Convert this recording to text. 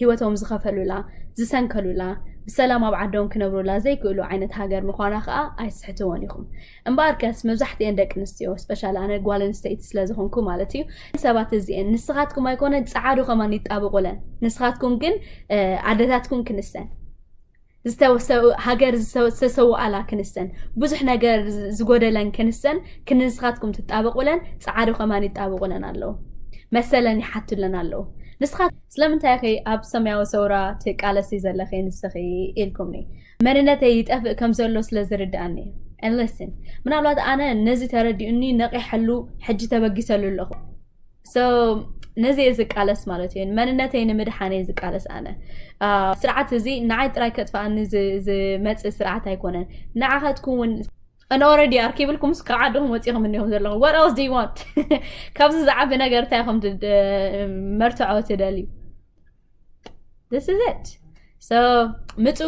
ህይወቶም ዝኸፈሉላ፣ ዝሰንከሉላ፣ ብሰላም ኣብ ዓዶም ክነብሩላ ዘይክእሉ ዓይነት ሃገር ምዃና ከዓ ኣይስሕትዎን ኢኹም። እምበኣርከስ መብዛሕትኤን ደቂ ኣንስትዮ፣ ስፔሻል ኣነ ጓል ኣንስተይቲ ስለ ዝኾንኩ ማለት እዩ፣ ሰባት እዚኤን ንስኻትኩም ኣይኮነ ፃዓዱ ከማን ይጣብቑለን። ንስኻትኩም ግን ኣደታትኩም ክንሰን፣ ሃገር ሃገር ዝተሰውኣላ ክንሰን፣ ብዙሕ ነገር ዝጎደለን ክንሰን ክንስኻትኩም ትጣበቁለን፣ ፃዓዱ ከማን ይጣበቁለን ኣለዉ፣ መሰለን ይሓቱለን ኣለዉ። ንስኻ ስለምንታይ ከ ኣብ ሰማያዊ ሰውራ ትቃለሲ ዘለኺ ንስኺ ኢልኩምኒ። መንነተይ ይጠፍእ ከም ዘሎ ስለ ዝርድኣኒ። And listen፣ ምናልባት ኣነ ነዚ ተረዲኡኒ ነቂሐሉ ሕጂ ተበጊሰሉ ኣለኹ። So ነዚ እየ ዝቃለስ ማለት እዩ። መንነተይ ንምድሓን እየ ዝቃለስ ኣነ። ስርዓት እዚ ንዓይ ጥራይ ከጥፍኣኒ ዝመፅእ ስርዓት ኣይኮነን። ንዓኸትኩም እውን and already ኣርኪብልኩም እስከ ዓድኹም ወፂኹም እንዲኹም ዘለኹም። What else do you want? ካብዚ ዝዓቢ ነገር እንታይ ኢኹም መርትዖ ትደልዩ? This is it. So ምፁ